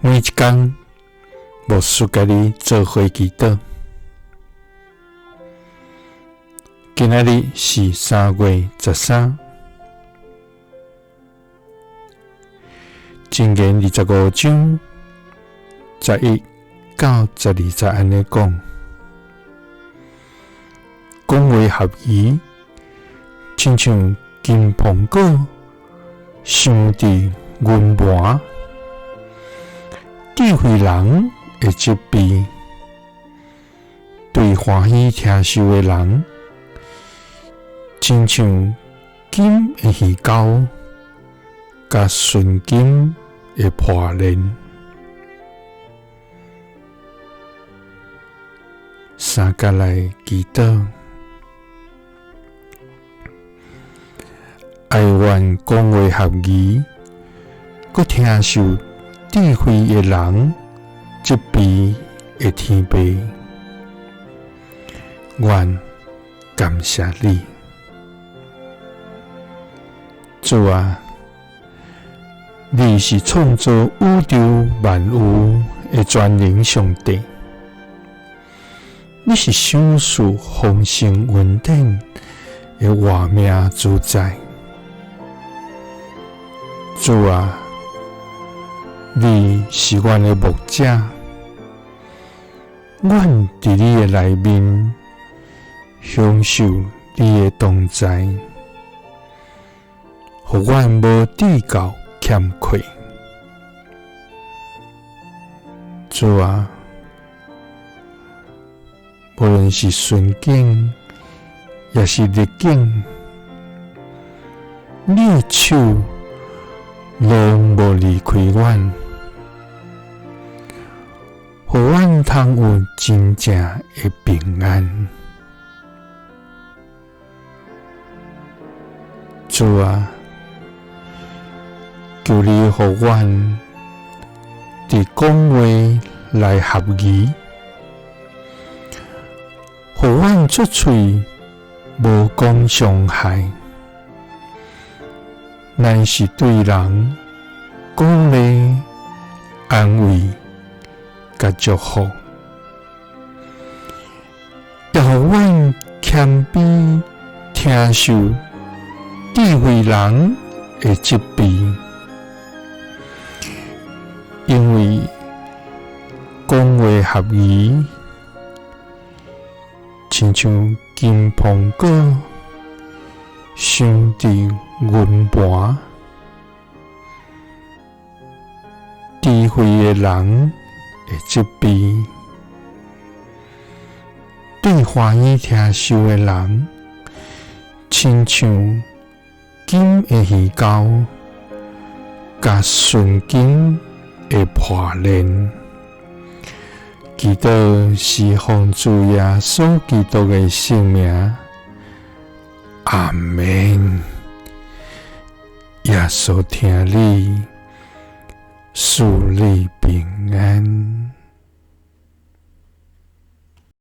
每一工，牧師佮你做伙祈禱。今仔日是3月13，箴言25章11到12節按呢講，講話合宜，親像金蘋果鑲佇銀盤，智慧人的責備，對歡喜聽受的人，親像金的魚鈎，佮純金的破鏈。三佮來祈禱，哀願講話合宜，閣聽受智慧的人責備的天父，阮感謝你，主啊，你是創造宇宙萬有的全能上帝，你是賞賜豐盛恩典的活命主宰，主啊，你是阮的牧者，阮佇你的內面享受你的同在，予阮無至到欠缺。主啊，無論是順境，抑是逆境，你的手攏無離開阮，予阮通有真正的平安。主啊，求你予阮佇講話來合宜，予阮出喙無講傷害，乃是對人鼓勵、安慰、佮祝福，也予阮謙卑聽受智慧人的責備，因為講話合宜，親像金蘋果鑲佇銀盤，智慧的人的責備，對歡喜聽受的人，親像金的魚鈎，佮純金的破鏈。祈禱是奉主耶穌基督的聖名，阿們。耶穌疼你，賜你平安。